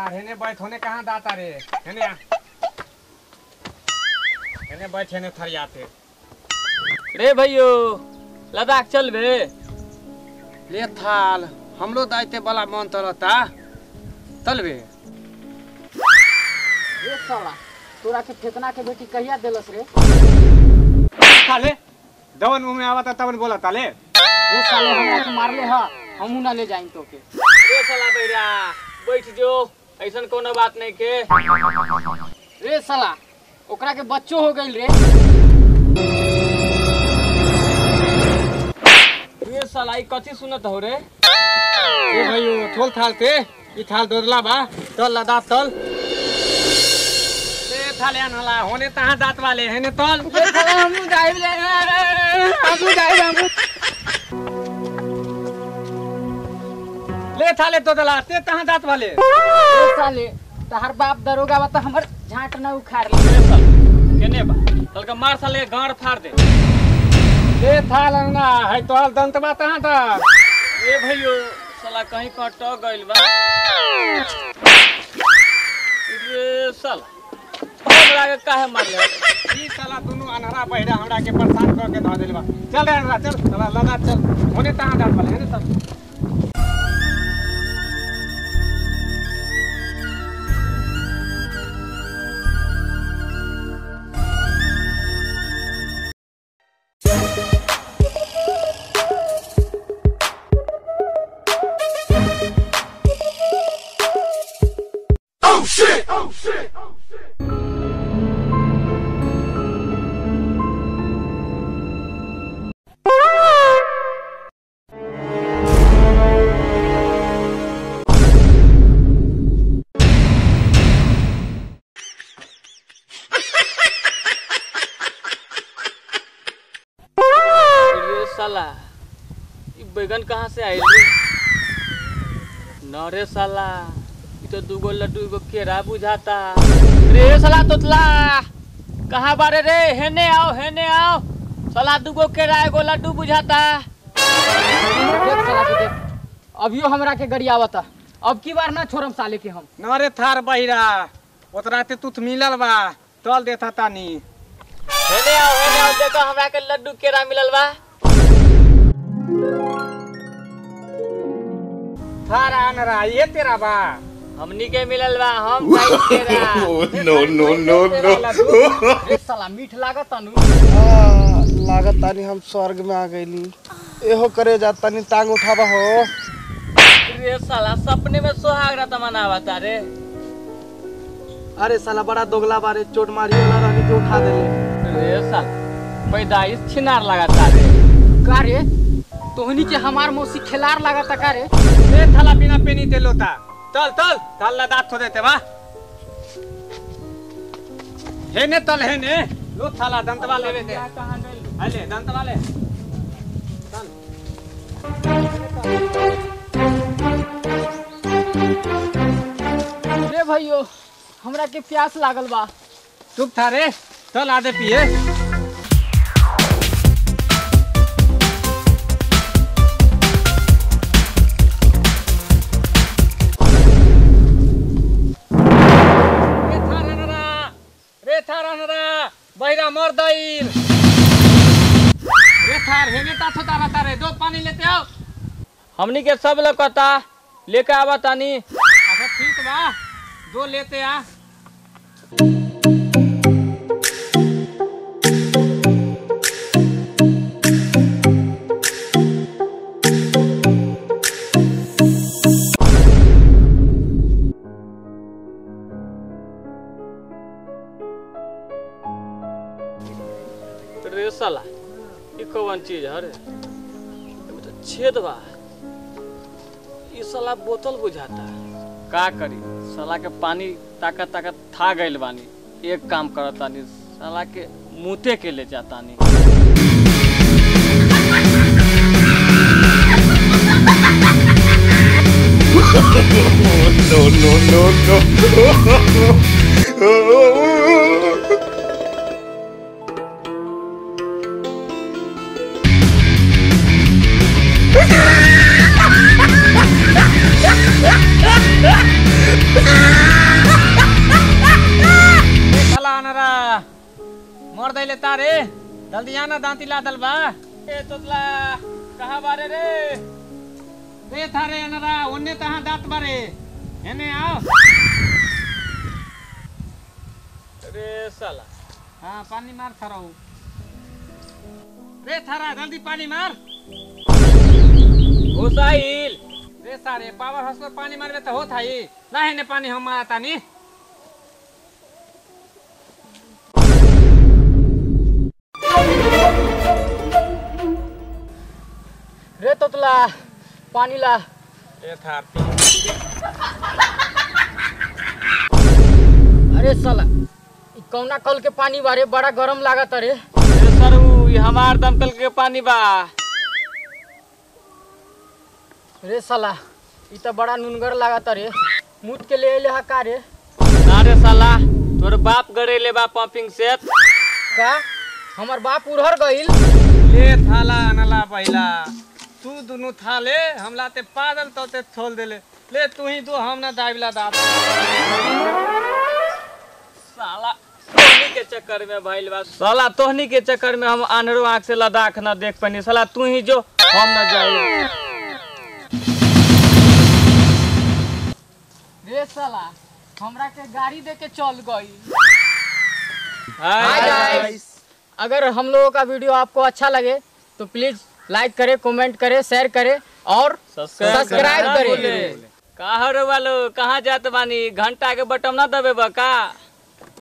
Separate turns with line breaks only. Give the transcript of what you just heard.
थार हेने बैठ होने कहाँ दाता रे हेने आ हेने बैठ हेने थरियाते
रे भैयो लद्दाख चल बे
ले थाल हमरो दाइते वाला मन तरता चलबे
रे साला तोरा के फेकना के बेटी कहिया देलस रे
साले दवन मुंह में आवता तवन बोला ताले
रे साले हमरा के मारले ह हमहु ना ले जाइन तोके
रे साला बैरा बैठ जो ऐसन कोनो बात नहीं के
रे साला ओकरा के बच्चो हो गइल रे
रे साला ई कथि सुनत हो रे
ए भाई थोल थाल ते ई थाल दोदला बा चल लद्दाख चल ए थाले अनला होने तहां दांत वाले हेने तल
रे साला हमहु जाइब हमहु जाइब हमहु
ले थाले दोदला ते तहां दांत वाले
रे साले तहार बाप दरोगा बा त हमर झाट न उखाड़ ले
रे साला केने बा तलका मार साले गांड फाड़ दे
ले थाल ना है तोहर दंतबा तहां ता
ए भैयो साला कहीं कट गइल बा रे साला हमरा के काहे मारले
ई साला दोनों अनहरा बहिरा हमरा के परेशान कर के ध देल बा चल रे अनहरा चल साला लगा चल होने तहां दांत वाले हेने चल
Oh shit! Oh shit!
रे साला ई बैगन कहाँ से आइल रे न रे साला तो दूगो लड्डू एगो केरा बुझाता रे साला तोतला कहाँ बारे रे हेने आओ साला दूगो केरा एगो लड्डू बुझाता
देख साला के देख अभियो हमरा के गरियावता अब की बार ना छोड़म साले के हम
न रे थार बहिरा ओतराते तुथ मिलल बा चल देता तानी
हेने आओ देखो हमरा के लड्डू केरा मिलल बा
थार अनरा ये तेरा बा
हमनी के मिलल बा हम खाई केरा
No no no no.
रे साला मीठ लागत अनु
लागत तानी हम स्वर्ग में आ गईली एहो करे जा तानी टांग उठावा हो
रे साला सपने में सुहाग रात मनावता रे
अरे साला बड़ा दोगला बारे चोट मारी वाला रहनी के उठा देले
रे साला पैदाइश छिनार लगाता रे
का रे तोहनी के हमार मौसी खेलार लागत का रे
रे थाला बिना पेनी ते लोता चल चल थाल लद्दाख थो देते बा हेने तल हेने लो थाला दंतवा लेवे दे अले दंतवा ले चल
रे भैयो हमरा के प्यास लागल बा
चुप था रे चल आदे पिए रे थार अनरा बहिरा मर दइल रे थार हेने ता छोटा तारे दो पानी लेते आओ
हमनी के सब लोग लेके आवा तानी
अच्छा ठीक बा दो लेते आ
रे साला ई कौन चीज है रे एमे तो छेद बा ई साला बोतल बुझाता का करी साला के पानी ताकत ताकत था गइल बानी एक काम करतानी साला के मुँहते के ले जातानी
No no no no.
मोर दैले तारे जल्दी आना दांती ला दल बा।
ए तोतला कहाँ बारे रे?
रे थारे अनरा ओन्ने तहाँ दांत बारे, एने आओ।
रे साला
हाँ पानी मार थारा। रे थारा जल्दी पानी मार।
घुसाइल
रे सारे पावर हाउस पर पानी मारबे तो होत हई ना, हेने पानी हम मारता नी।
रे तोतला पानी ला।
ए थार
अरे साला कौना कल के पानी बारे, बड़ा गरम लागत रे।
सर उ हमार दमकल के पानी बा।
रे साला इ त बड़ा नुनगर लागत रे, मुत के ले अइले ह का रे?
ना रे साला तोर बाप गड़ेले बा पंपिंग सेट।
का हमर बाप उड़हर गइल?
ले थाला अनला पहिला तू दुनु थाले हमला ते पादल तोते छोल देले। ले तू ही दो हम ना दाइबला दाप।
साला तोहनी के चक्कर में भइल बा, साला तोहनी के चक्कर में हम आन्हरो आंख से लद्दाख ना देख पानी। साला तू ही जो हम ना जाई।
रे साला हमरा के गाड़ी दे के चल गई।
हाय गाइस,
अगर हम लोगों का वीडियो आपको अच्छा लगे तो प्लीज लाइक करें, कमेंट करें, शेयर करें और सब्सक्राइब करें।
कहाँ रे वालो कहाँ जात बानी? घंटा के बटन ना दबे बा का?